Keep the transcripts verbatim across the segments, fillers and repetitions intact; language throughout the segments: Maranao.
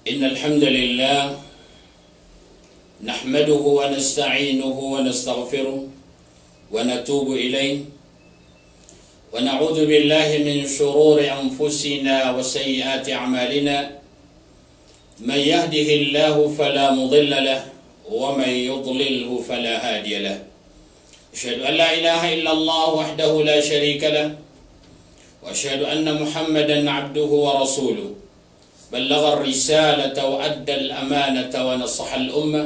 إن الحمد لله نحمده ونستعينه ونستغفره ونتوب إليه ونعوذ بالله من شرور أنفسنا وسيئات أعمالنا. من يهده الله فلا مضل له ومن يضلله فلا هادي له. أشهد أن لا إله إلا الله وحده لا شريك له وأشهد أن محمدا عبده ورسوله. بلغ الرسالة وأدى الأمانة ونصح الأمة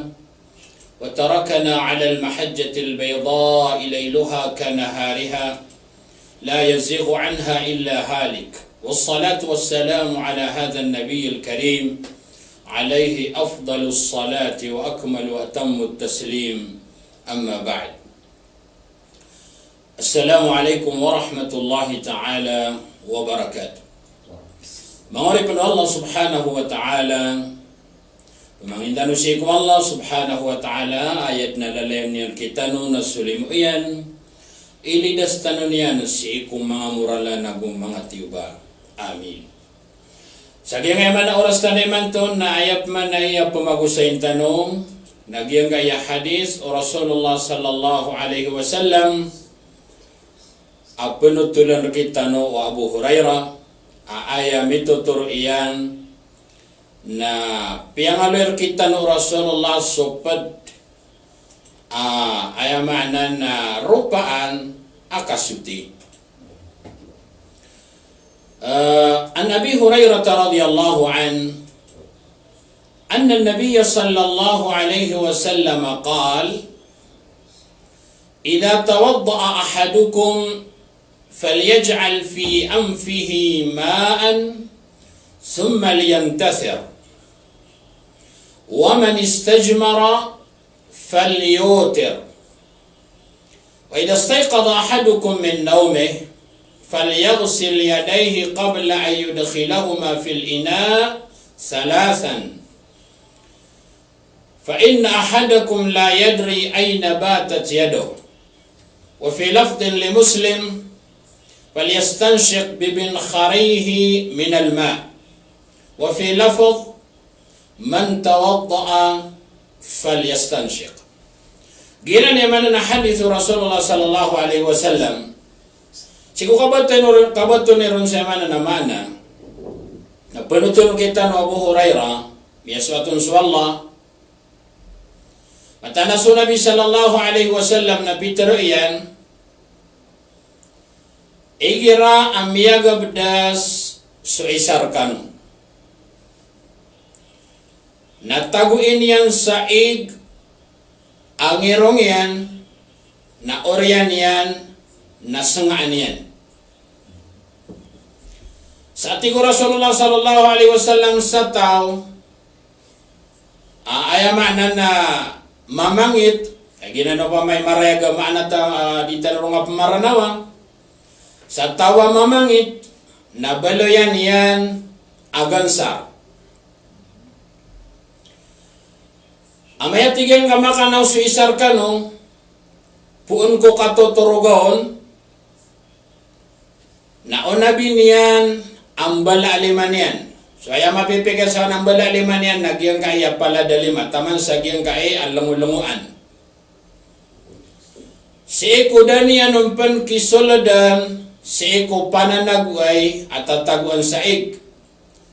وتركنا على المحجة البيضاء ليلها كنهارها لا يزيغ عنها إلا هالك. والصلاة والسلام على هذا النبي الكريم عليه أفضل الصلاة وأكمل وأتم التسليم. أما بعد. Assalamu alaikum warahmatullahi ta'ala wabarakatuh. Manga oripn o Allah subhanahu wa ta'ala, pamangnin tano sii ko Allah subhanahu wa ta'ala a aya dn a lalayon iyan rkitano na so limo iyan, ilidas tano niyan sii ko manga moralan ago manga tiyoba. Amin. Sa giyangkaya maana oras tano imanto na aya pman a aya pmagosayn tano na giyangkaya hadith o Rasulullah sallallahu alaihi wasallam a pnotholn rkitano o Abu Hurairah a aya mitotoro iyan na piyangaloy rkitano o Rasulullah so pd a aya maana na ropaan a kasoti. Ah, an Abi Hurairah radhiyallahu anhu anna an-nabiyya sallallahu alaihi wasallam qal, "Idha tawadda'a ahadukum falyaj'al fi anfihi ma'an thumma liyantathir, wa man istajmara falyutir, wa idha istayqadha ahadukum min nawmihi falyaghsil yadayhi qabla an yudkhilahuma fil ina'i thalathan, fa inna ahadakum la yadri ayna batat yaduhu." Wa fi lafdhin li Muslim, "Falyastanshiq bi minkharihi minal ma'." Wa fi lafdh, "Man tawadda'a falyastanshiq." Giyanan i maana na hadith o Rasulullah sallallahu alaihi wasallam. Sii ko kabatoon iron, kabatoon iron sa aya maana na maana na panothol rkitano o Abu Hurairah, miyasoat on so Allah, mataan a so Nabi sallallahu alaihi wasallam na pitharo iyan, igira a miyagabdas so isa rkano na tagoin iyan sa ig a ngirong iyan, na oriyan iyan, na sngaan iyan. Sa tig o Rasulullah sallallahu alaihi wasallam sa taw a aya maana na mamangit, aya giyanan opama i marayag a maana ta, ah, di tano ron nga pmaranawa. Sa taw a mamangit na baloyan iyan a gansar. Amay a tig iyan ka makanaw so isa rkano poon ko katotoroga on, na onabi niyan a mbala a lima niyan. So aya mapipikir sa on a mbala a lima niyan na giyangkai a palad a lima, taman sa giyangkai a lngolngoan. Sii ko da niyan on pn kisoldan sii ko pananagoay a tatagoan sa ig,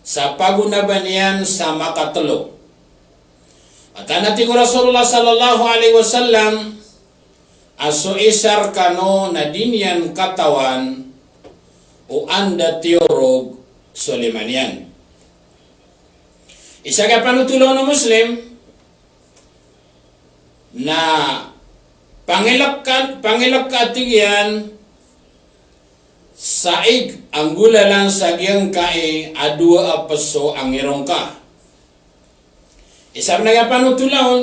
sa pagonaba niyan sa makatlo. Mataan a tig o Rasulullah sallallahu alaihi wasallam a so isa rkano na di niyan katawan o anda tiyorog so lima niyan. Isa ka panothol o Muslim na pangilk ka, pangilk ka, tig iyan, sa ig a nggolalan sa giyangkai a dowa a pso a ngirong ka. Isa pn a panothol on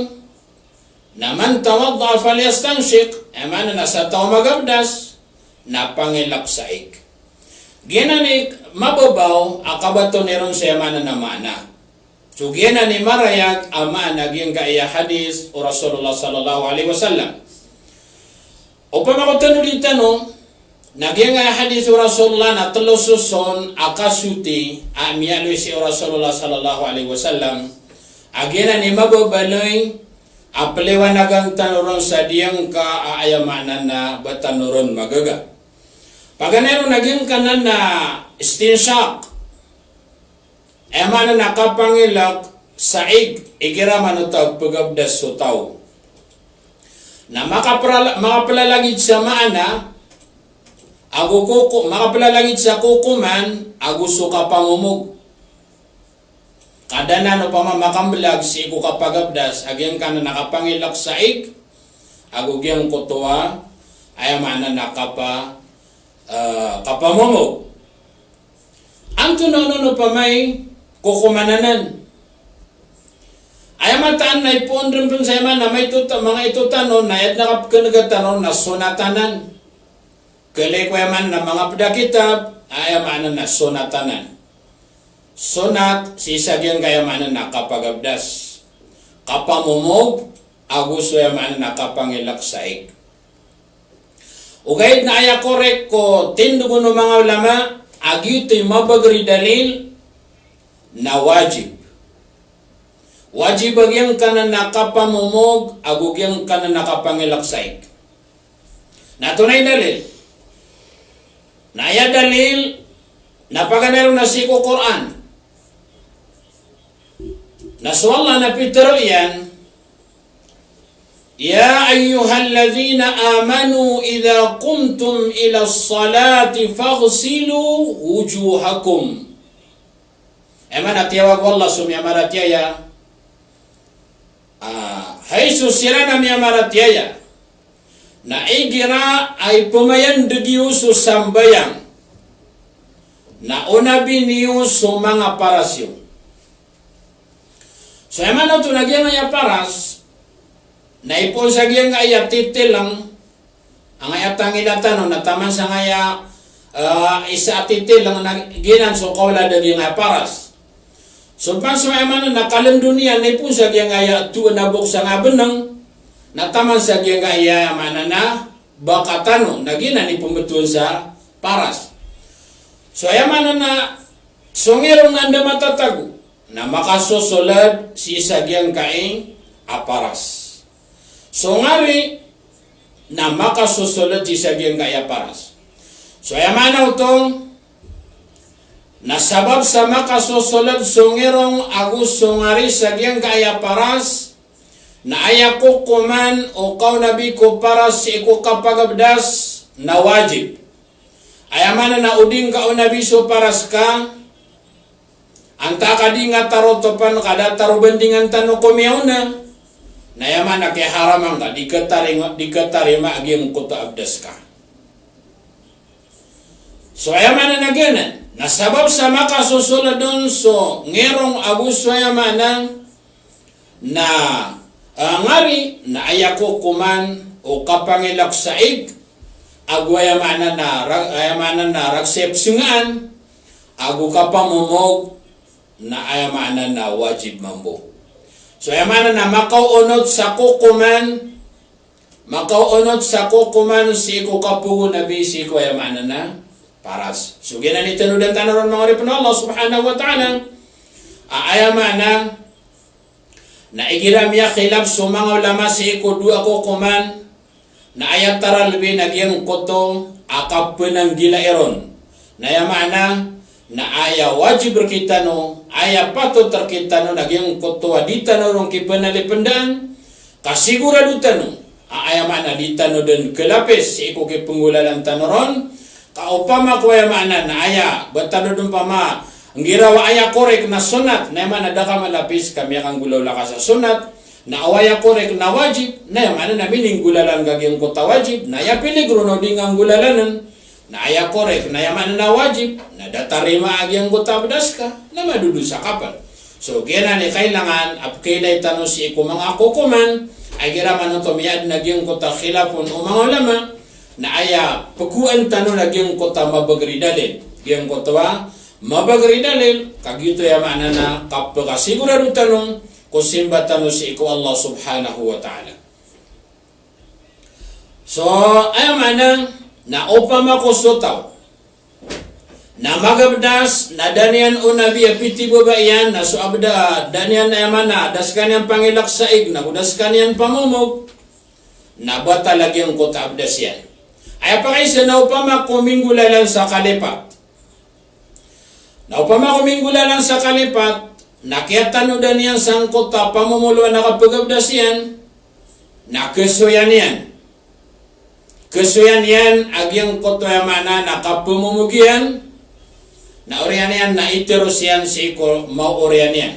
na man tawadda'a falyastanshiq, aya maana na sa taw a magabdas na pangilk sa ig. Giyanan i mababaw a kabatoon iron sa aya maana na maana. So giyanan i marayag a maana giyangkai a hadith o Rasulullah sallallahu alaihi wasallam. Opama ko tanodi tano Na giyangkaya hadith o Rasulullah na telo soson a kasoti a miyaaloy sii o Rasulullah sallallahu alaihi wasallam a giyanan i mababaloy a peliwanagan tano ron sa giyangka a aya maana na ba tano ron magaga. Paganay ron a giyangkanan na istinshaq. Aya maana na kapangilek sa ig, igira manoto a pegabdas so taw. Na makapela-, makapelalagid sa maana, ago koko-, makapelalagid sa kokoman, ago so kapamomog. Kadanan opama makambelag sii ko kapagabdas, a giyangkanan a kapangilek sa ig, ago giyangkoto a, aya maana na kapa-, eh, kapamomog. Antonaa onon opama i kokoman anan? Aya mataan na ipoon den pen sa aya maana na maito ta-, manga ito tano na aya den a kapekenega tano na sonat anan. Kele ko aya maana na manga peda kitab, aya maana na sonat anan. Sonat, sii sa giyangkaya maana na kapagabdas. Kapamomog, ago so aya maana na kapangilek sa ig. Ogaid na aya korek ko tindeg o manga ulama, a giyoto i mabager i dalil na wajib. Wajib a giyangkanan a kapamomog, ago giyangkanan a kapangilek sa ig. Na antonaa i dalil? Na aya dalil, na paganay ron na sii ko Qur'an. Na so Allah na pitero iyan, "Ya ayyuhalladhina amanu idha qumtum ila salati faghsilu wujuhakum." Aya maana tiyawag o Allah so miyamaratiyaya. Ah, hay so siran a miyamaratiyaya. Na igira a ipemayandeg iyo so sambayang, na onabi niyo so manga paras iyo. So aya maana oto na giyangkaya paras, na ipoon sa giyangkaya titileng, angkaya tangila tano na taman sangkaya, eh, isa a titileng na giyanan so kaolad a giyangkaya paras. So pan so aya maana na kalendon iyan na ipoon sa giyangkaya toon a bok sangkaya beneng, na taman sa giyangkaya aya maana na baka tano, na giyanan i pembetowan sa paras. So aya maana na so ngirong na anda matatago, na makasosoled sii sa giyangkai a paras. So ngari na makasosoled sii sa giyangkai a paras. So aya maana oto, na sabap sa makasosoled so ngirong ago so ngari sa giyangkai a paras, na aya kokoman o kaonabi ko paras sii ko kapagabdas na wajib. Aya maana na o di ngka onabi so paras ka, antaa ka di nga taro topan ka datar o bandingan tano ko miyaona, na aya maana kiyaharaman ka, di katarima, di katarima a giyangkoto a abdas ka. So aya maana na giyanan, na sabap sa makasosoled on so ngirong ago so aya maana na, ah, ngari, na aya kokoman o kapangilek sa ig, ago aya maana na ra-, aya maana na ragsep sengaan, ago kapamomog, na aya maana na wajib mambo. So aya maana na makaonot sa kokoman, makaonot sa kokoman sii ko kapogo nabi sii ko aya maana na paras. So giyanan i tanodan tano ron manga oripen o Allah subhanahu wa ta'ala. A aya maana na igira miyakhilaf so manga ulama sii ko dowa kokoman, na aya taralbi na giyangkoto a kapenanggilai ron. Na aya maana na aya wajib rekitano, aya patot rekitano na giyangkoto a di tano ron kipenalipendaan, kasigurado tano a aya maana di tano den kelapis sii ko kipenggolalan tano ron, ka opama ko aya maana na aya ba tano den opama nggirawa aya korek na sonat, na aya maana da ka malapis ka miyakanggolawla ka sa sonat, na o aya korek na wajib, na aya maana na mininggolalan ka giyangkoto a wajib, na aya piligro na o di nga nggolalanen, na aya korek, na aya maana na wajib, na da tarima a giyangkoto a abdas ka, na madodosa ka pen. So giyanan i kailangan a pekailay tano sii ko manga kokoman, a igira manoto miyaaden a giyangkoto a khilaf on o manga ulama, na aya pegoan tano na giyangkoto a mabager i dalil. Giyangkoto a mabager i dalil, ka giyoto aya maana na kapekasigorado tano ko simba tano sii ko Allah subhanahu wa ta'ala. So aya maana Na opama ko so taw na magabdas, na da niyan o Nabi a pitibaba iyan, na so abda, da niyan aya maana, da skaniyan pangilaksaig, na go da skaniyan pamomog, na batal a giyangkoto a abdas iyan. Aya pakaiza na opama ko minggolalan sa kalipat. Na opama ko minggolalan sa kalipat, na kiyatanodan iyan sangkoto a pamomoloan a kapagabdas iyan, na kesoyan iyan. Kesoyan iyan a giyangkoto aya maana na kapamomog iyan, na oriyan iyan na iteros iyan sii ko maooriyan iyan.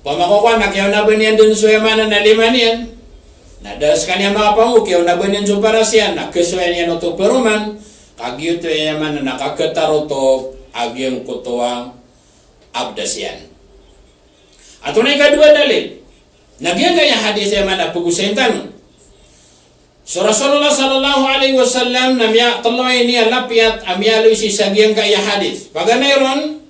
Opama ko kowan na kiyaonaban iyan den so aya maana na lima niyan, na da skaniyan makapamomog, kiyaonaban iyan so paras iyan, na kesoyan iyan oto paroman, ka giyoto aya maana na kaketaroto a giyangkoto a abdas iyan. Antonaa i ikadowa a dalil? Na giyangkaya hadis aya maana pegosayin tano. So Rasulullah sallallahu alaihi wasallam na miyatelo ini a lapiyat a miyaaloy sii sa giyangkaya hadis. Paganay ron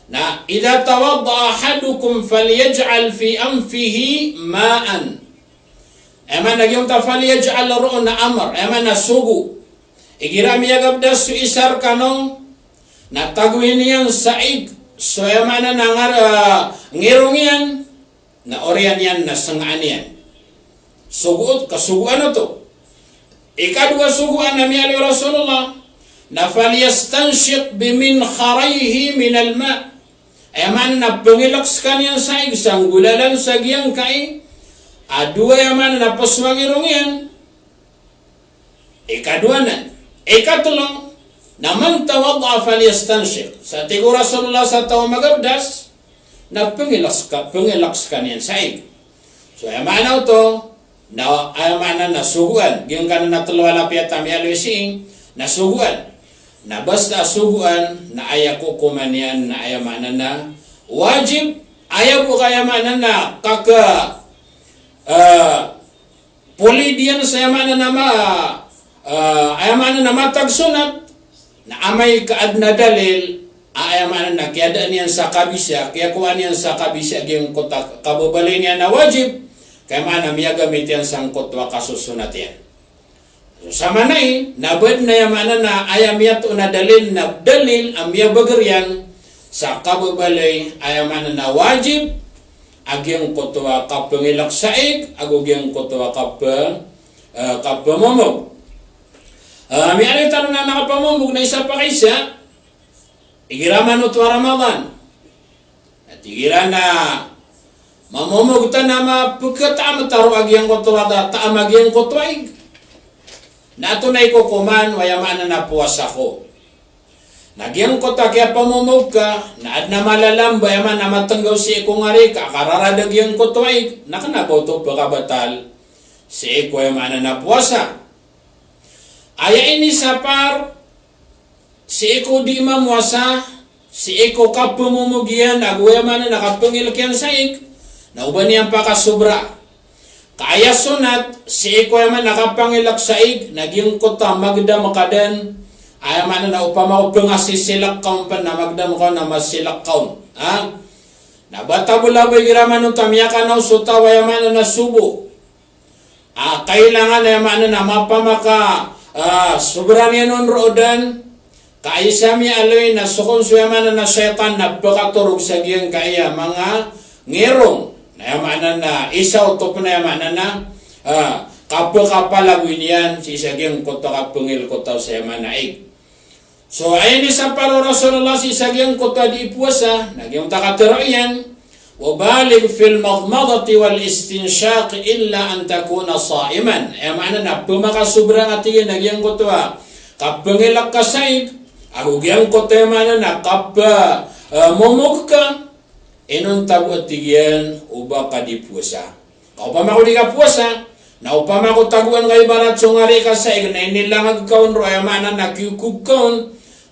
na, "Idha tawadda'a ahadukum falyaj'al fi anfihi ma'an." Aya maana giyangkoto a falyaj'al roo na amar, aya maana sogo. Igira miyagabdas so isa rekano, na tagoin iyan sa ig so aya maana na ngar-, ah, ngirong iyan, na oriyan iyan na sengaan iyan. Sogo oto, kasogoan oto. Ikadowa sogoan a miyaaloy o Rasulullah na, "Falyastanshiq biminkharihi minal ma'." Aya maana na pengilek sekaniyan sa ig sa nggolalan sa giyangkai a dowa aya maana na pesowa ngirong iyan. Ikadowa nan. Ikatelo, na, "Man tawadda'a falyastanshiq." Sa tig o Rasulullah sa taw a magabdas, na pengilek seka-, pengilek sekaniyan sa ig. So aya maana oto na, aya maana na sogoan. Giyangkanan a telo a lapiyat a miyaaloy sii na sogoan. Na basta sogoan, na aya kokoman iyan na aya maana na wajib, aya bo ka aya maana na kaka, eh, polid iyan sa aya maana na ma-, ah, aya maana na matag sonat, na amay ka aden a dalil a aya maana na kiyadaan iyan sa kabisa, kiyakowaan iyan sa kabisa giyangkoto a kababaloy niyan a wajib, ka aya maana miyagamit iyan sangkoto a kasosonat iyan. So samanaya na ba aden a aya maana na aya miyatoon a dalil na dalil a miyabager iyan sa kababaloy aya maana na wajib a giyangkoto a kapengilek sa ig, ago giyangkoto a kape-, eh, kapemomog. Eh, miyaaloy tano na kapamomog na isa pakaisa, igira manoto a Ramadan. Na tig iran a mamomog tano a mapekataam tano a giyangkoto a ta-, taam a giyangkoto a ig. Na antonaa i kokoman o aya maana na powasa ko. Na giyangkoto a kiyapamomog ka, na aden a malalamba aya maana na matenggaw sii ko ngari ka, kararad a giyangkoto a ig, na kena ba oto pekabatal sii ko aya maana na powasa. Aya inisapar sii ko di mamowasa, sii ko kapemomog iyan, ago aya maana na kapengilek iyan sa ig, na oba niyan pakasobra. Ka aya sonat sii ko aya maana na kapangilek sa ig, na giyangkoto a magedam ka den, aya maana na opama ko pengasisilek ka on pen na magedam ka on na masisilek ka on. Ha? Na ba tabola ba igira manoto a miyakanaw so taw aya maana na sobo. Ah, kailangan aya maana na mapamaka, ah, sobra niyan on roo den, ka isa miyaaloy na so kon so aya maana na shaytan na pekatorog sa giyangkaya manga ngirong. Na aya maana na isa oto pen aya maana na, ah, kapekapalagoy niyan sii sa giyangkoto a kapengilek o taw sa aya maana ig. So, aya inisapar o Rasulullah sii sa giyangkoto a di powasa, na giyangkoto a katharo iyan, "Wa baligh fil madmadati wal istinshaq illa an takuna sa'iman." Aya maana na pemakasobra nga tig iyan a giyangkoto a kapengilek ka sa ig, ago giyangkoto aya maana na kape-, eh, momog ka, inonta bo a tig iyan oba ka di powasa. Ka opama ko di ka powasa, na opama ko tagoan ka ibarat so ngari ka sa ig na inilangag ka on roo aya maana na kiyokog ka on,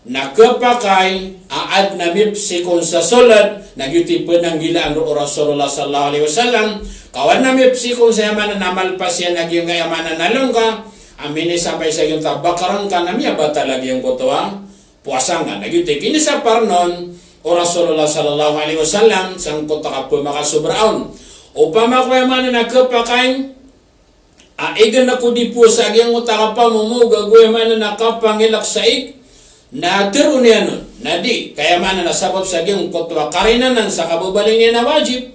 na kepakay a aden a mipsik on sa soled, na giyoto i penanggilaan roo o Rasulullah sallallahu alaihi wasallam, ka o aden a mipsik on sa aya maana na malpas iyan a giyangkaya maana na longka, a minisampay sa giyangkoto a bakarang ka na miyabatal a giyangkoto a powasa nga. Na giyoto i kinisapar on o Rasulullah sallallahu alaihi wasallam sangkoto a kapemakasobra on. Opama ko aya maana na kepakay a, ig na ko di powasa a giyangkoto a kapamomog ago aya maana na kapangilak sa ig, na tharoon iyan on. Na di, ka aya maana na sabap sa giyangkoto a karinanan sa kababaling iyan a wajib,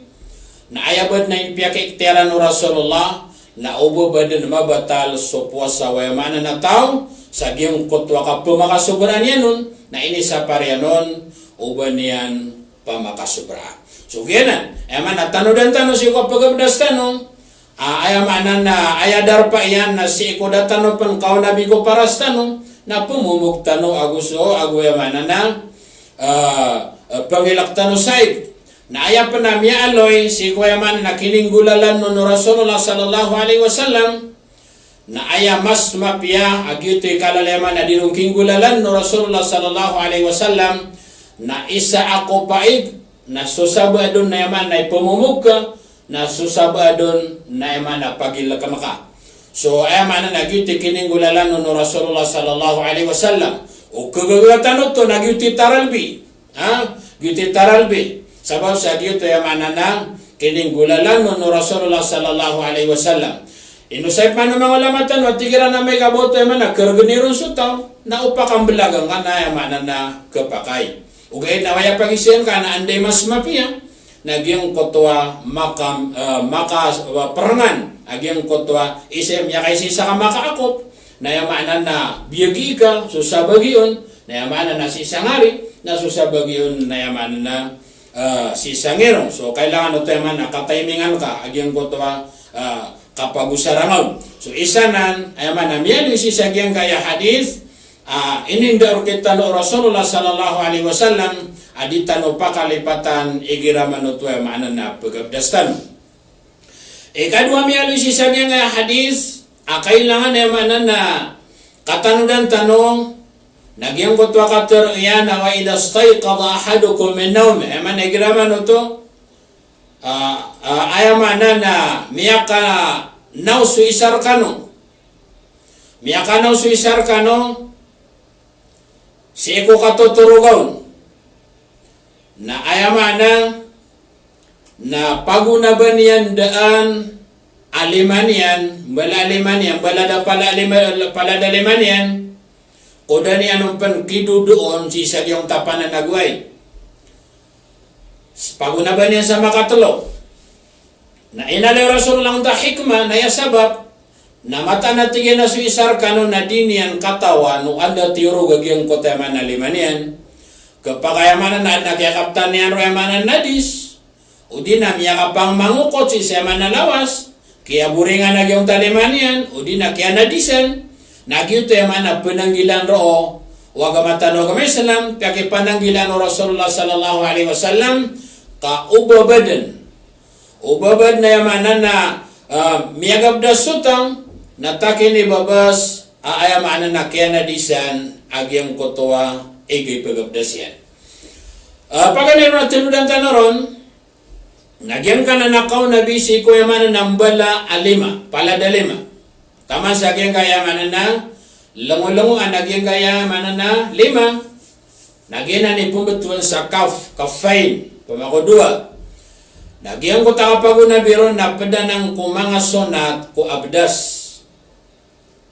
na aya badn a inipiyakiiktiyaran o Rasulullah, na o ba badn mabatal so powasa o aya maana na taw sa giyangkoto a kapamakasobraan iyan on, na inisapar iyan on o ba niyan pamakasobraa. So giyanan, aya maana tanodan tano sii ko pagabdas tano, a, aya maana na aya darpa iyan na sii ko da tano pn kaonabi ko paras tano, na pmomog tano ago so, ago aya maana na, a, a, pangilak tano sa ig. Na aya pn a miyaaloy sii ko aya maana na kininggolalan on o Rasulullah sallallahu alaihi wasallam, na aya mas mapiya a giyoto i kalalayaman a di ron kinggolalan o Rasulullah sallallahu alaihi wasallam, na isa ako pa ig, na so sabaad on na aya maana na ipmomog ka, na so sabaad on na aya maana pagilkn ka. So aya maana na giyoto i kininggolalan on o Rasulullah sallallahu alaihi wasallam. O kagagatan oto na giyoto i taralbi. Ha? Giyoto i taralbi. Sabap sa giyoto aya maana na kininggolalan on o Rasulullah sallallahu alaihi wasallam. Inosay pman o manga ulama tano a tig iran a amay ka ba oto aya maana na kargn iron so taw, na o pakamblagan ka na aya maana na khapakay. Ogaid na aya pagisayan ka na anda i mas mapiya, na giyangkoto a maka, e, maka, e, perngan a giyangkoto a isa, miyakaisa ka makaakop, na aya maana na biyagi ka so sabagi on, na aya maana na sii sangari, na so sabagi on na aya maana na, e, sii sangirong. So kailangan oto aya maana kataimingan ka a giyangkoto a, e, kapagosarang on. So isa nan, aya maana miyaaloy sii sa giyangkaya hadith, a, inindao rktano o Rasulullah sallallahu alaihi wasallam a di tano pakalipatan igira man oto aya maana na pagabdas tano. Ikadowa miyaaloy sii sa giyangkaya hadith a kailangan aya maana na katanodan tano, na giyangkoto a katharo iyan a wa idha istayqadha ahadukum min nawmih. Aya maana igira man oto, a, a, aya maana na miyakanaw so isa rkano. Miyakanaw so isa rkano sii ko katotoroga on. Na aya maana na pagonaban iyan daan a lima niyan, mbala a lima niyan, mbala da pala lima, palad a lima niyan, ko da niyan on pn kidodoon sii sa giyangkoto a pananagoay. Pagonaban iyan sa makatlo. Na inaloy o Rasulullah angkoto a hikmah, na aya sabap, na mataan a tig iyan a so isa rkano na di niyan katawan o anda tiyorog a giyangkoto aya maana lima niyan. Khapakay aya maana na adn a kiyakaptan iyan roo aya maana nadis, odi na miyakapangmangokot sii sa aya maana lawas, kiyaboringan a giyangkoto a lima niyan, odi na kiyanadisan, na giyoto aya maana pnanggilaan roo o agama tano a agama Islam, piyakipananggilaan o Rasulullah sallallahu alaihi wasallam, ka o ba badn, o ba badn aya maana na, a, miyagabdas so taw, na takin i babas a aya maana na kiyanadisan a giyangkoto a ig a ipagabdas iyan. A, paganay ron a tanodan tano ron, na giyangkanan a kaonabi sii ko aya maana na mbala a lima, palad a lima. Taman sa giyangkaya maana na longolongoan a giyangkaya maana na lima. Na giyanan i pmbtowan sa kaf, kaffayn, pamako dowa. Na giyangkoto a kapagonabi ron na pd anan ko manga sonat ko abdas.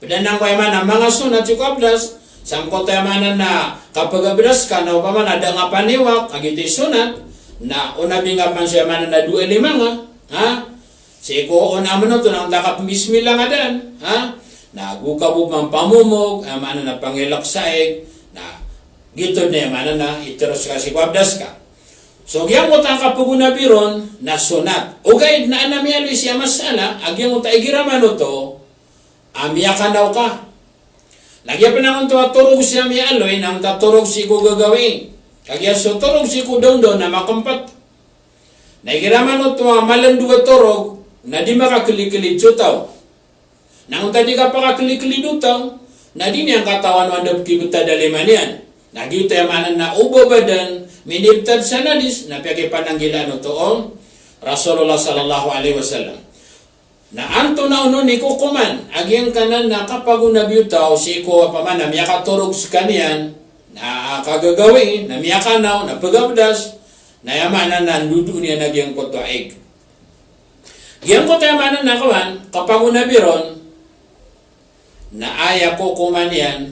Pd anan ko aya maana manga sonat sii ko abdas. Sangkoto aya maana na kapagabdas ka na opama na da nga paniwak a giyoto i sonat, na onabi nga pman so aya maana na dowa lima nga, ha? Sii ko on amn oto na onta kapmbismillah nga daan, ha? Na go ka bo pman pamomog, aya maana na pangilak sa ig, na giyoto dn aya maana na iteros ka sii ko abdas ka. So giyangkoto a kapagonabi ron na sonat. Ogaid na adn a miyaaloy sii a masala a giyangkoto a igira man oto a miyakanaw ka. Na giya pn angkoto a torog sii a miyaaloy na angkoto a torog sii ko gagawii. Kagiya so torog sii ko dawndaw na makmpt. Na igira man oto a malandowa torog na di makakliklid so taw. Na angkoto a di kapakakliklid o taw na di niyan katawan o anda pkibtad a lima niyan. Na giyoto aya maana na o ba badn minibtad sa nadis na piyakipananggilaan oto o Rasulullah sallallahu alaihi wasallam. Na antonaa onon i kokoman a giyangkanan a kapagonabi o taw sii ko opama na miyakatorog skaniyan, na kagagawii, na miyakanaw, na pagabdas, na aya maana na ndodoon iyan a giyangkoto a ig. Giyangkoto aya maana na kowan, kapagonabi ron, Na aya kokoman iyan,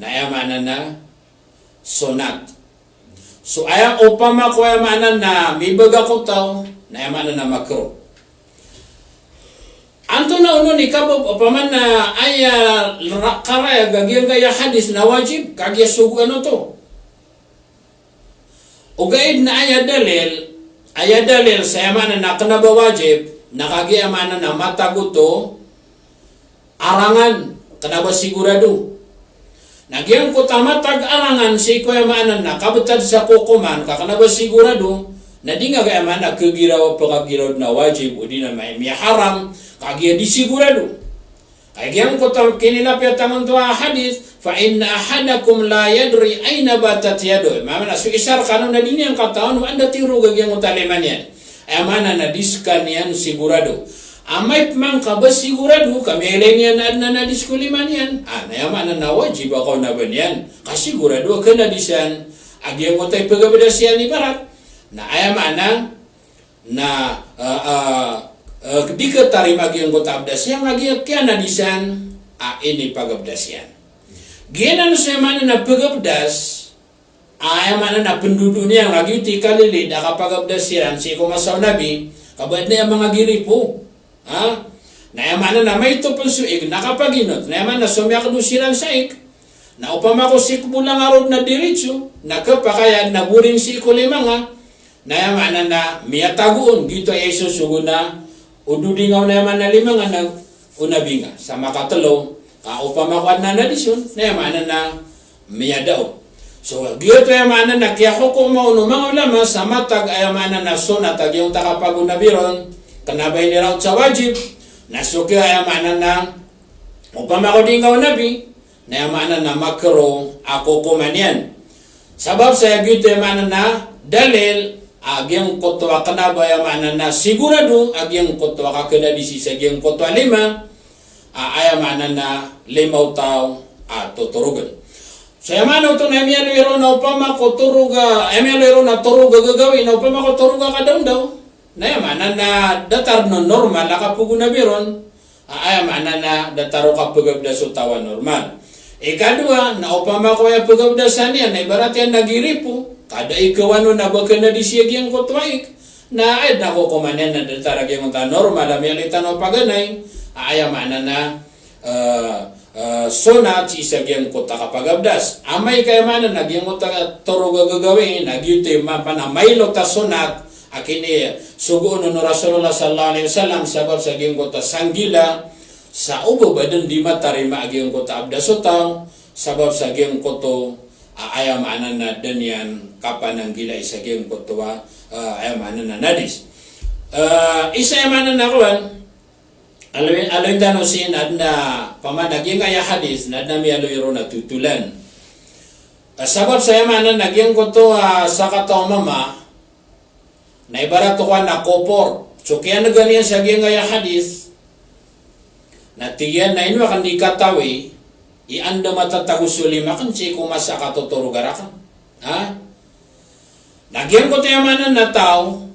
na aya maana na sonat. So aya opama ko aya maana na mibaga ko taw, na aya maana na makruh. Antonaa onon i kabab, opama na aya ra-, karayag a giyangkaya hadis na wajib, kagiya sogoan oto. Ogaid na aya dalil, aya dalil sa aya maana na kena ba wajib, na kagiya aya maana na matag oto arangan, kena ba sigurado. Na giyangkoto a matag arangan sii ko aya maana na kabetad sa kokoman, ka kena ba sigurado, na di nga aya maana kegiraw, pekagiraw na wajib, odi na may-, miyaharam, kagiya di sigurado. Kagiya giyangkoto a kinilapiyat tano oto a hadis, "Fa inna ahadakum la yadri ayna batat yaduh." Maana so isa rekano na di niyan katawan o anda tiyorog a giyangkoto a lima niyan. Aya maana na di sekaniyan sigurado. Amay pman ka ba sigurado, ka miyailay niyan a aden a nadis ko lima niyan. Ah, na aya maana na wajib a kaonaban iyan. Ka sigurado a kenadisan a giyangkoto a ipegabdas iyan ibarat. Na aya maana na, ah, ah, ah, di ketarima giyangkoto a abdas iyan, a giya kiyanadisan a inipagabdas iyan. Giyanan so aya maana na pegabdas, aya maana na pendodo niyan, a giyoto i kalilid a kapagabdas iran sii ko masa o Nabi, ka ba aden a manga giripo. Ha? Na aya maana na maito pen so ig na kapaginot, na aya maana na somiyakdo siran sa ig. Na opama ko sii ko bolong a rod na diritso, na kepakay a aden a boring sii ko lima nga, na aya maana na miyatago on, giyoto aya isosogo na o dodingaw na aya maana na lima nga na o Nabi nga. Sa makatelo, ka opama ko aden a nadis on, na aya maana na miyada on. So, giyoto aya maana na kiyahokoman o manga ulama sa matag aya maana na sonat a giyangkoto a kapagonabi ron, kena ba iniraot sa wajib, na so kiya aya maana na opama ko di nga o Nabi, na aya maana na makruh a kokoman iyan. Sabap sa giyoto aya maana na dalil a giyangkoto a kena ba aya maana na sigurado a giyangkoto a kakenadis sii sa giyangkoto a lima, a aya maana na lima o taw a totorogen. So aya maana oto na miyaaloy ron na opama ko torog a, aya miyaaloy ron na torog a gagawii na opama ko torog a kadaondaw. Na aya maana na datar o normal a kapagonabi ron. A aya maana na datar o kapegabdas o taw a normal. Ikadowa, na opama ko aya pegabdasan iyan na ibarat iyan na giripo, ka da i kawano na ba kenadis iyan giyangkoto a ig. Na aya den a kokoman iyan na datar a giyangkoto a normal a miyaaloy tano a paganay. A aya maana na, eh, eh, sonat sii sa giyangkoto a kapagabdas. Amay ka aya maana na giyangkoto a torog a gagawii, na giyoto i maana na mailot a sonat a kinisogoon o Rasulullah sallallahu alaihi wasallam, sabap sa giyangkoto a sanggila sa o ba ba den di matarima a giyangkoto a abdas o taw, sabap sa giyangkoto a aya maana na den iyan kapananggilai sa giyangkoto a, eh, aya maana na nadis. Eh, isa aya maana na kowan, aloy, aloy tano sii na aden a, opama na giyangkaya hadis, na aden a miyaaloy ron na totolan. Eh, sabap sa aya maana na giyangkoto a sakataw a mama, na ibarat o kowan na kopor. So kiyanegan iyan sa giyangkaya hadis, na tig iyan na ino aken di katawi i anda matatago so lima aken sii ko masa a katotoroga raken. Ha? Na giyangkoto aya maana na taw,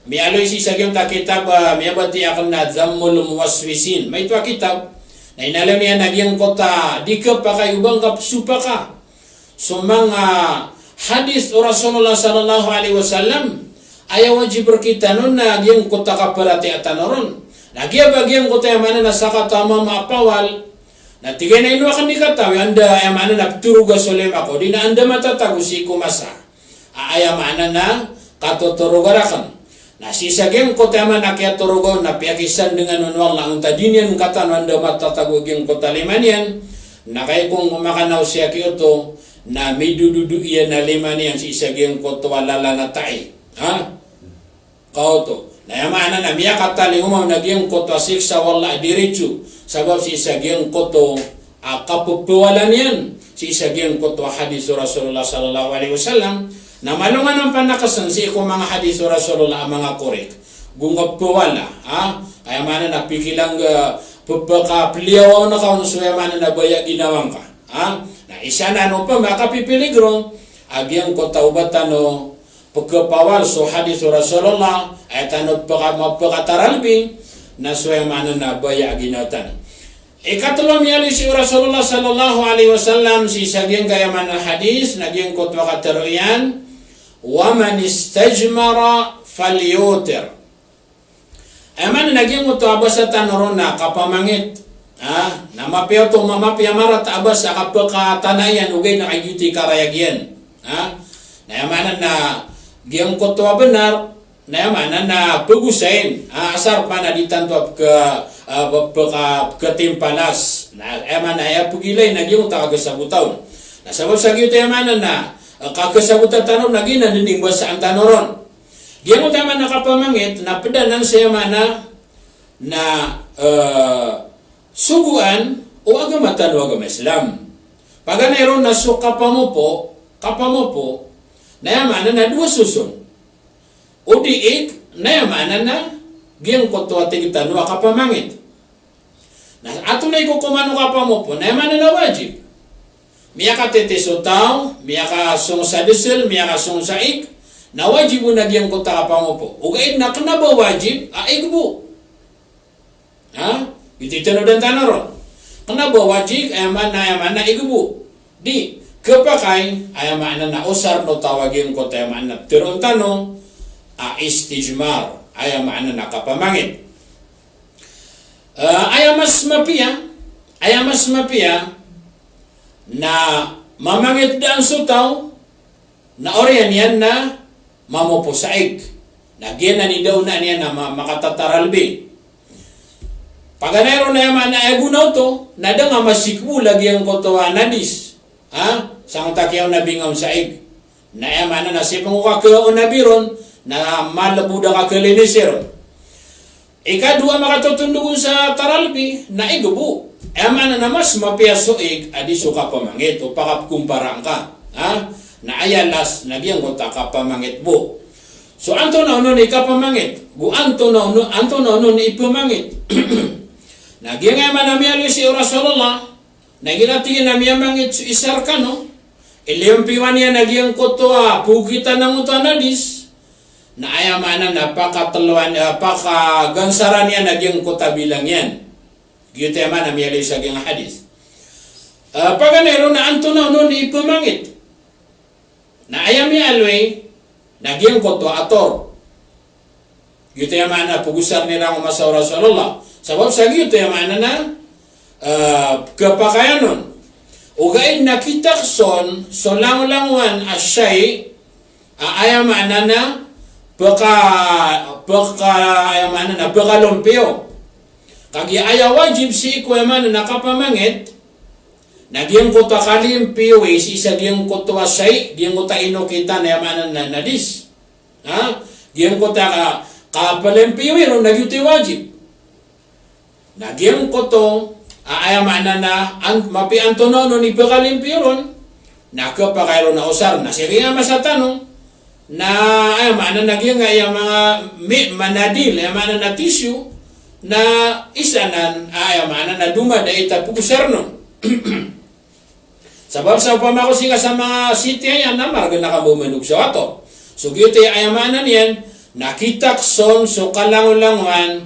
miyaaloy sii sa giyangkoto a kitab, ah, miyabatiya aken na Dhammul Muwaswisin. Maito a kitab, na inaloy niyan a giyangkoto a di kepakay o ba ngka pesopaka so manga hadis o Rasulullah sallallahu alaihi wasallam, aya wajib rektano na giyangkoto a kaparatiyayaan tano ron. Na giya ba giyangkoto aya maana na sakataw a mama a pawal, na tig iyan a ino aken di katawi anda aya maana na petoroga so lima ko, odi na anda matatago sii ko masa a aya maana na katotoroga raken. Na sii sa giyangkoto aya maana kiyatoroga on na piyakisandengan on o Allah, antaa di niyan katawan o anda matatago giyangkoto a lima niyan, na kagiya ko makanaw sii a giyoto, na midododo iyan a lima niyan sii sa giyangkoto a lalan a tai. Ha? Kaoto. Na aya maana na miyakatalingoma on a giyangkoto a siksa o Allah a diritso. Sabap sii sa giyangkoto a kapepawala niyan sii sa giyangkoto a hadis o Rasulullah sallallahu alaihi wasallam. Na malongan a panakasan sii ko manga hadis o Rasulullah a manga korek. Go ngka pawala, ha? Aya maana na pikilang, eh, pepakapeliyawa on ka on so aya maana na baya ginawa ngka. Ha? Na isa na ano pa, makapipiligro a giyangkoto a oba tano pekepawal so hadis o Rasulullah, aya tano peka-, mapekataralbi, na so aya maana na baya a ginawa tano. Ikatlo a miyaaloy sii o Rasulullah sallallahu alaihi wasallam sii sa giyangkaya maana a hadis, na giyangkoto a katharo iyan, "Wa man istajmara falyutir." Aya maana na giyangkoto a basa tano ron na kapamangit. Ha? Na mapiya oto, ma-, mapiya marata a basa a kapakatana iyan ogaid na kagiya oto i karayag iyan. Ha? Na aya maana na giyangkoto a benar, na aya maana na pegosayin. Ha? Asar pman a di tanto a peka-, a, pe-, peka-, pekatimpalas. Na aya maana aya pegilay na giyangkoto a kagesabota on. Na sabap sa giyoto aya maana na, e, kagesabota tano na giyanan den i mbasaan tano ron. Giyangkoto aya maana a kapamangit, na ped anan sa aya maana na, e, sogoan o agama tano a agama Islam. Paganay ron na so kapamopo, kapamopo, na aya maana na dowa soson. O di ig, na aya maana na giyangkoto a tig tano a kapamangit. Na antonaa i kokoman o kapamopo, na aya maana na wajib. Miyakatete so taw, miyakasong sa desel, miyakasong sa ig, na wajib on a giyangkoto a kapamopo. Ogaid na kena ba wajib a ig bo. Ha? Ito i tanodan tano ron. Kena ba wajib, aya maana, aya maana ig bo. Di, kepakay, aya maana na osar o taw a giyangkoto, aya maana na pteroon tano a istijmar, aya maana na kapamangit. E, aya mas mapiya, aya mas mapiya na mamangit daan so taw, na oriyan iyan na mamopo sa ig. Na giyanan i daonaan iyan na ma-, makatataralbi. Paganay ron na aya maana aya gona oto, na da nga masikbo lagid angkoto a nadis. Ha? Sangkoto a kiyaona bi nga on sa ig. Na aya maana na sii pn ko kakeona bi ron, na malbo da kakelinisi ron. Ikadowa a makatotondog on sa taralbi, na ig bo. Aya maana na mas mapiya so ig a di so kapamangit, o pakapkompara ngka. Ha? Na aya last, na giyangkoto a kapamangit bo. So antonaa onon i kapamangit, go antonaa ono-, antonaa onon i pamangit. Na giyangkaya maana miyaaloy sii o Rasulullah, na igira tig iyan a miyamangit so isa rkano, iliyompiowan iyan a giyangkoto a pokitan angkoto a nadis, na aya maana na pakatloan, eh, pakagansaran iyan a giyangkoto a bilang iyan. Giyoto aya maana miyaaloy sa giyangkai a hadis. Eh, paganay ron na antonaa onon i pamangit. Na aya miyaaloy na giyangkoto a ator. Giyoto aya maana pagosaren iran ko masa o Rasulullah. Sabap sa giyoto aya maana na, eh, kapakayan on. Ogaid na kitakson so langolangowan a shay a aya maana na peka-, peka-, aya maana na pekalompiyo. Kagiya aya wajib sii ko aya maana na kapamangit, na giyangkoto a kalimpiyo i sii sa giyangkoto a shay, giyangkoto a inokitan aya maana na nadis. Ha? Giyangkoto a ka-, kapalimpiyo iron na giyoto i wajib. Na giyangkoto a aya maana na an-, mapiya antonaa onon i pekalimpiyo ron, na kepakay ron a osar, na sii giyangkai a masa tano, na aya maana na giyangkaya manga mi-, manadil, aya maana na tissue, na isa nan a aya maana na domadait a pagosaren on. Sabap sa opama ko sii ka sa manga city aya na margn a kambomandog sa wato. So giyoto aya maana niyan, na kitakson so kalangolangowan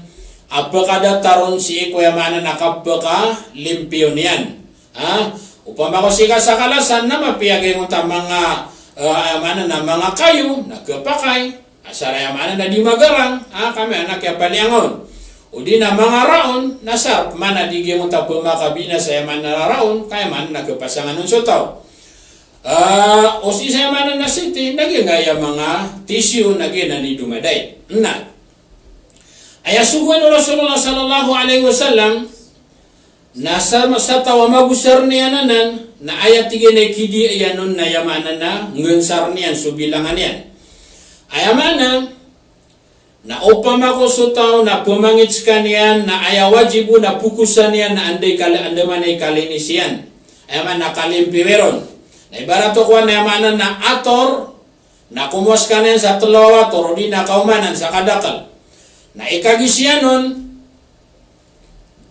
a pekadatar on sii ko aya maana na kapekalimpiyo niyan. Ha? Opama ko sii ka sa Kalasan na mapiya giyangkoto a manga, eh, aya maana na manga kayo, na kepakay. Asar aya maana na di magarang, ah, kami anak iya paliangon. O di na manga raon, na sarap maana di giyangkoto a pemakabinasa aya maana na raon, ka aya maana na kepasangan on so taw. Ah, o sii sa aya maana na city, na giyangkaya manga tissue, na giyanan i domadait. Na aya sogoan o Rasulullah sallallahu alaihi wasallam, na sa, sa taw a magosar niyan anan, na aya tig iyan a kidiya iyan on na aya maana na ngensar niyan so bilangan iyan. Aya maana, na opama ko so taw na pemangit skaniyan, na aya wajib on na pokosan iyan na anda i kal-, andamanaya i kalinis iyan. Aya maana na kalimpiyo iron. Na ibarat o kowan na aya maana na ator, na komowa skaniyan sa telo a wator, o di na kaoma nan sa kadakel. Na ikagis iyan on,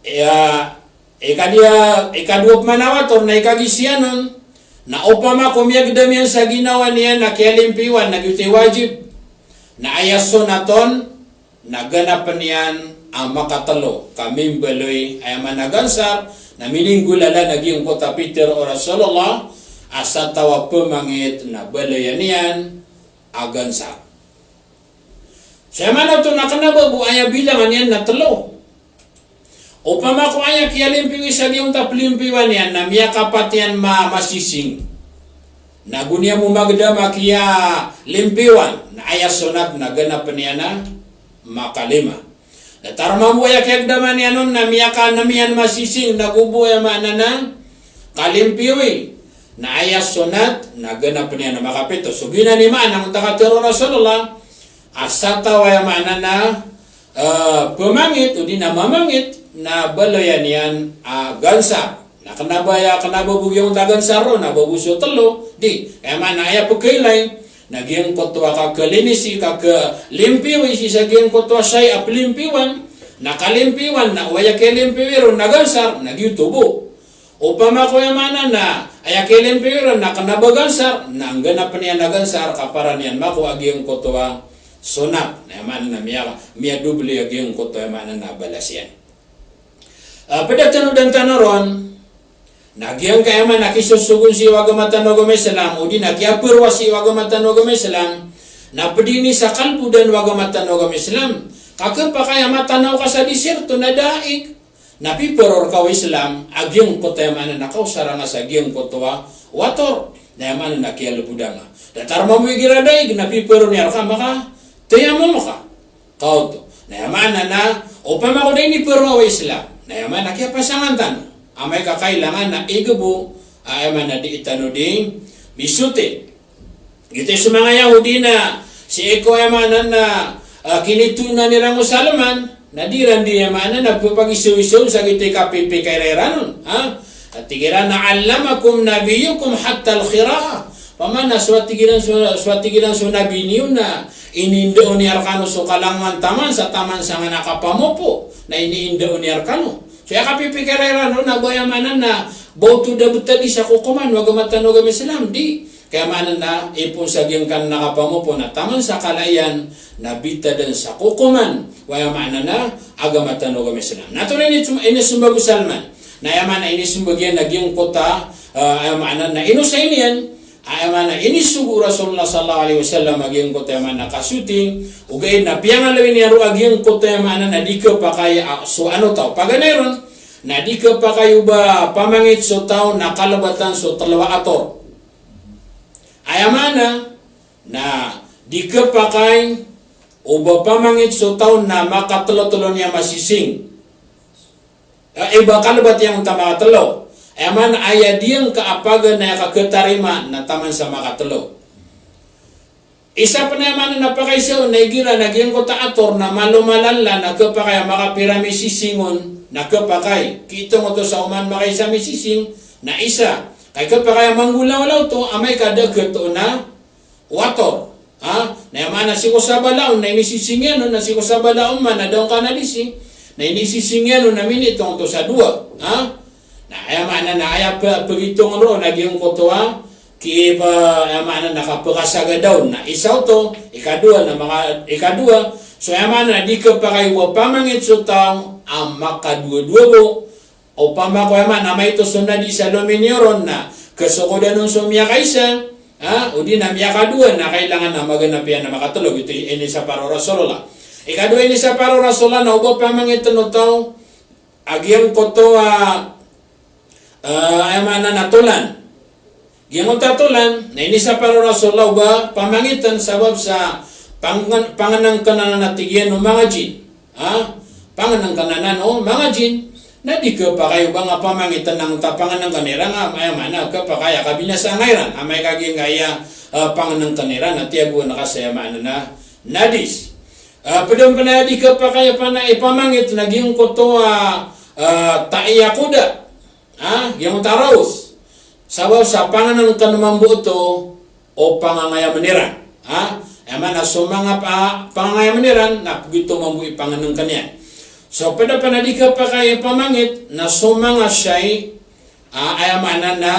iya, ikadiya, ikadowa pman a wator, na ikagis iyan on, na opama ko miyagdam iyan sa ginawa niyan na kiyalimpiyowan, na giyoto i wajib. Na aya sonat on, na ganapen iyan a makatelo ka mimbaloy, aya maana a gansar, na mininggolalan a giyangkoto a pitharo o Rasulullah a sa taw a pemangit na baloyan iyan a gansar. So aya maana oto na kena ba bo aya bilangan iyan na telo. Opama ko aya kiyalimpiwi sa giyangkoto a pelimpiwan iyan na miyakapat iyan ma-, masising. Na go niyan bo magedam a kiyalimpiwan, na aya sonat na ganapen iyan a makalima. Na taroma bo aya kiyagedama niyan on na miyakanem iyan masising, na go bo aya maana na kalimpiwi, na aya sonat na ganapen iyan a makapito. So giyanan i maana angkoto a katharo o Rasulullah a sa taw a aya maana na, eh, pemangit, odi na mamangit, na baloyan iyan a gansar. Na kena ba aya, kena ba bo giyangkoto a gansar ron na ba bo so telo, di. Aya maana aya pekailay na giyangkoto a kakelinisi, kakelimpiwi sii sa giyangkoto a shayi a pelimpiwan, na kalimpiwan, na o aya kiyalimpiwi ron na gansar, na giyoto bo. Opama ko aya maana na aya kiyalimpiwi ron na kena ba gansar, na ngganapen iyan a gansar ka para niyan mako a giyangkoto a sonat. Na aya maana na miya, miyadoble a giyangkoto aya maana na balas iyan. Ah, ped a tanodan tano ron, na giyangkaya maana kisosogon sii o agama tano a agama Islam, odi na kiyaperoa sii o agama tano a agama Islam, na ped ini sa kalbodan o agama tano a agama Islam. Ka kepakay a matanaw ka sa desierto na daig, na piperor ka o Islam a giyangkoto aya maana na kaosara nga sa giyangkoto a wator. Na aya maana na kiyalbodan nga. Datar mambo igira daig na piperor iyan rka, makatayamom ka. Kaoto. Na aya maana na, opama ko da inipero o Islam, na aya maana kiyapasangan tano. Amay ka kailangan na igebbo, a, aya maana di tano di misoti. Giyoto i so manga Yahudi na sii ko aya maana na, ah, kinitonan iran o Salman, na di iran di aya maana na pepagisawisaw sa giyoto i kapipikira iran on, ha? Tig iran a, "Allamakum nabiyyukum hatta al-qira'ah." Pamana so a tig iran so, so a tig iran so nabi niyo na iniinda on iyan rkano so kalangowan taman sa, taman sangkanan a kapamopo, na iniinda on iyan rkano. So aya kapipikira iran on na ba aya maana na ba oto da betadi sa kokoman o agama tano a agama Islam, di. Ka aya maana na ipoon sa giyangkanan a kapamopo na taman sa kala iyan na bitadan sa kokoman o aya maana na agama tano a agama Islam. Na antonaa i inisembag o Salman? Na aya maana inisembag iyan a giyangkoto a, ah, aya maana na inosay niyan, aya maana inisogo o Rasulullah sallallahu alaihi wasallam a giyangkoto aya maana kasoti, ogaid na piyangaloy niyan roo a giyangkoto aya maana na di kepakay a so ano taw. Paganay ron, na di kepakay o ba pamangit so taw na kalebatan so telo a ator. Aya maana na di kepakay o ba pamangit so taw na makatelotelo niyan masising. Eh, i ba kalebat iyan ta makatelo. Aya maana aya diyangka a paganay a kaketarima na taman sa makatelo. Isa pen aya maana na pakaisa on na igira na giyangkoto a ator na malo malala na kepakay a makapira misising on na kepakay. Kiitong oto sa oman makaisa misising na isa. Ka i kepakay a manggolawla oto amay ka da ketoon a wator. Ha? Na aya maana sii ko sabala on na inisising iyan on, na sii ko sabala on man na da on kanadisi, na inisising iyan on na miniitong oto sa dowa. Ha? Na aya maana na aya pe-, pegitong roo na giyangkoto a ki-, pe-, aya maana na kapekasagad on na isa oto, ikadowa na maka-, ikadowa. So aya maana na di kepakay o ba pamangit so taw a makadowadowa bo. Opama ko aya maana a maito so nadi sa lominiyoron na kesokodan on so miyakaisa, ha, odi na miyakadowa na kailangan a maganap iyan a makatelo, giyoto i inisapar o Rasulullah. Ikadowa i inisapar o Rasulullah na o ba pamangiten o taw a giyangkoto a, eh, aya maana na tolan. Giyangkoto a tolan, na inisapar o Rasulullah o ba pamangiten sabap sa pangen-, pangenengken anan a tig iyan o manga jin. Ha? Pangenengken anan o manga jin. Na di kepakay o ba nga pamangiten angkoto a pangenengken iran, a, aya maana kepakay a kabinasaan iran. Amay ka giyangkaya, eh, pangenengken iran, na tiyagoan ka sa aya maana na najis. Eh, ped on pen a di kepakay a pana-, ipamangit na giyangkoto a, eh, ta'i a koda. Ha, giyangkoto a raws. Sabap sa pangenengken mambo oto o pangangayamen iran. Ha? Aya maana so manga pa-, pangangayamen iran, na begitu mambo i pangenengken iyan. So ped a pen a di kepakay a pamangit, na so manga shayi, a, aya maana na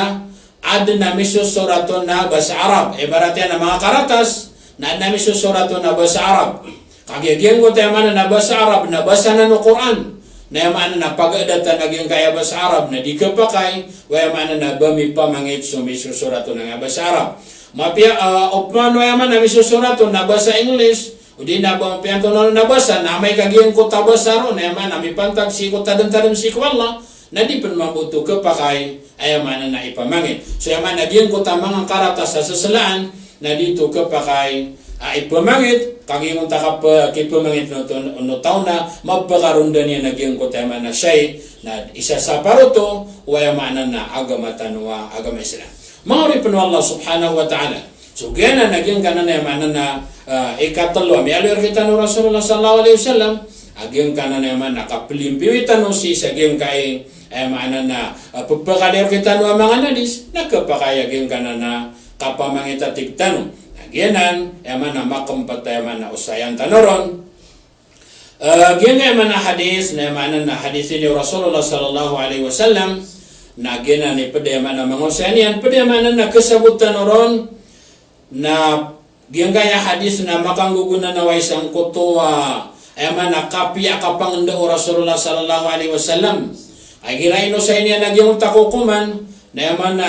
aden a misosorat on a basa Arab. Ibarat iyan a manga karatas, na aden a misosorat on a basa Arab. Kagiya giyangkoto aya maana na basa Arab na basa anan o Qur'an. Na aya maana na pagadatan a giyangkaya basa Arab na di khapakay o aya maana na ba mipamangit so misosorat on a basa Arab. Mapiya, ah, opama o aya maana misosorat on na basa English, odi na ba mapiya antonaa na basa, na amay ka giyangkoto a basa ron na aya maana mipantag sii ko tadmtadm sii ko Allah. Na di pn mambo oto khapakay aya maana na ipamangit. So aya maana giyangkoto a manga karatas a seselaan, na di oto khapakay a ipamangit, kagiya giyangkoto a kap-, kipamangit o taw na mapakaronda niyan a giyangkoto aya maana shay, na isasapar oto o aya maana na agama tano a agama Islam. Manga oripn o Allah subhanahu wa ta'ala. So giyanan a giyangkanan aya maana na, ah, ikatlo a miyaaloy rktano o Rasulullah sallallahu alaihi wasallam, a giyangkanan aya maana na kaplimpiwi tano sii sa giyangkai aya maana na, ah, pphakaliyo rktano a manga hadis, na khapakay a giyangkanan a kapamangita tig tano. Na giyanan aya maana makmpt aya maana osayan tano ron. Eh, giyangkai aya maana hadis, na aya maana na hadis ini o Rasulullah sallallahu alaihi wasallam, na giyanan i pd aya maana manga osayan iyan, pd aya maana na khasabot tano ron, na giyangkaya hadis na makanggogonanaw sangkoto a aya maana kapiya a kapangndao o Rasulullah sallallahu alaihi wasallam. Igira inosayan iyan a giyangkoto a kokoman, na aya maana,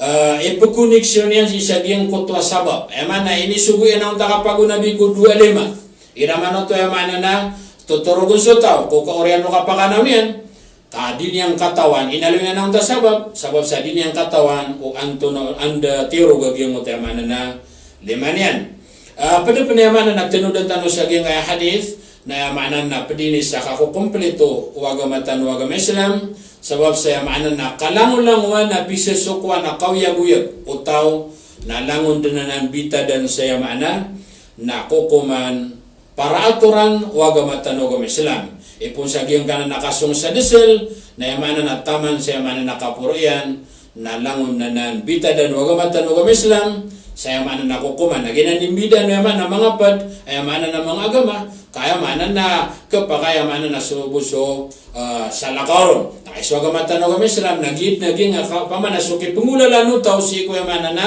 eh, ipkoneksyon iyan sii sa giyangkoto a sabap. Aya maana inisogo iyan angkoto a kapagonabi ko dowa lima. Igira maana oto aya maana na totorogon so taw ko kaoriyan o kapakanaw niyan, ka di niyan katawan, inaloy niyan angkoto a sabap, sabap sa di niyan katawan o antonaa, anda tiyorog a giyangkoto aya maana na lima niyan. Ah, pd pn aya maana na tanodan tano sa giyangkaya hadis, na aya maana na pd ini sa kakokomplito o agama tano a agama Islam, sabap sa aya maana na kalangolangowan a pisasokowan a kaoyagoyag o taw, na langon dn anan bitadan sa aya maana na kokoman paratoran o agama tano a agama Islam. Ipoon sa giyangkanan a kasong sa dsl, na aya maana na taman sa aya maana na kaporo iyan, na langon anan bitadan o agama tano a agama Islam, sa aya maana na kokoman. Na giyanan i mbidaan o aya maana manga pd, aya maana na manga agama, ka aya maana na khapakay aya maana na so bo so, ah, salakaw ron. Na so agama tano a agama Islam, na giya, na giya nga ka, opama na so kipnggolalan o taw sii ko aya maana na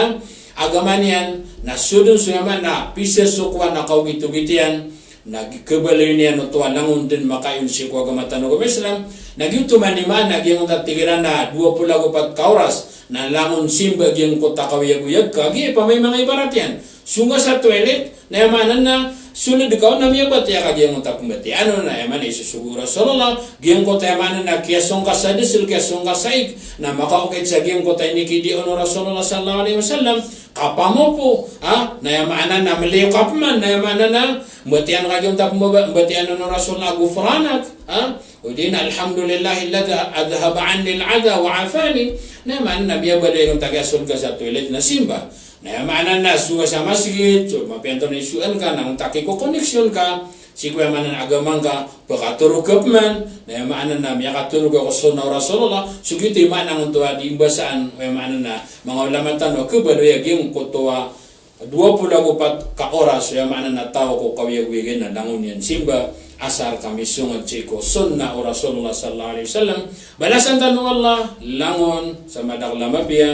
agama niyan, na so dn so aya maana pisasokowan a kaogitogit iyan, na gi-, kabaloy niyan oto a langon dn makaayon sii ko agama tano a agama Islam, na giyoto man i maana giyangkoto a tig iran a dowa polo ago pat ka oras, na langon simba giyangkoto a kaoyagoyag, kagiya opama i manga ibarat iyan. Song ka sa toilet, na aya maana na soled ka on na miyabatiya ka giyangkoto a pmbatiyaan on, na aya maana isosogo o Rasulullah, giyangkoto aya maana na kiyasong ka sa dsl, kiyasong ka sa ig, na makaokit sa giyangkoto a inikidiya on o Rasulullah sallallahu alaihi wasallam, kapamopo, ha? Na aya maana na mliyo ka pman, na aya maana na mbatiyan ka giyangkoto a pmbaba-, mbatiyan on o Rasulullah a ghufranak, ha? Odi na alhamdulillahilladhi adhhaba anni al-adha wa afani. Na aya maana na miyabaloy giyangkoto a kiyasoled ka sa toilet na simba. Na aya maana na so ka sa masgit, so mapiya antonaa i soan ka, na angkoto a kikokoneksyon ka sii ko aya maana na agama ngka, pakatorog ka pman, na aya maana na miyakatorog ka ko sunnah o Rasulullah, so giyoto i maana angkoto a di mbasaan o aya maana na manga ulama tano a kabaloy a giyangkoto a dowa polo ago pat ka oras, aya maana na taw ko kaoyagoyag iyan na langon iyan simba, asar ka misongad sii ko sunnah o Rasulullah sallallahu alaihi wasallam. Balasan tano o Allah langon sa madakl a mapiya.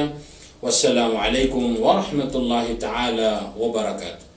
Wassalamu alaikum warahmatullahi ta'ala wabarakatuh.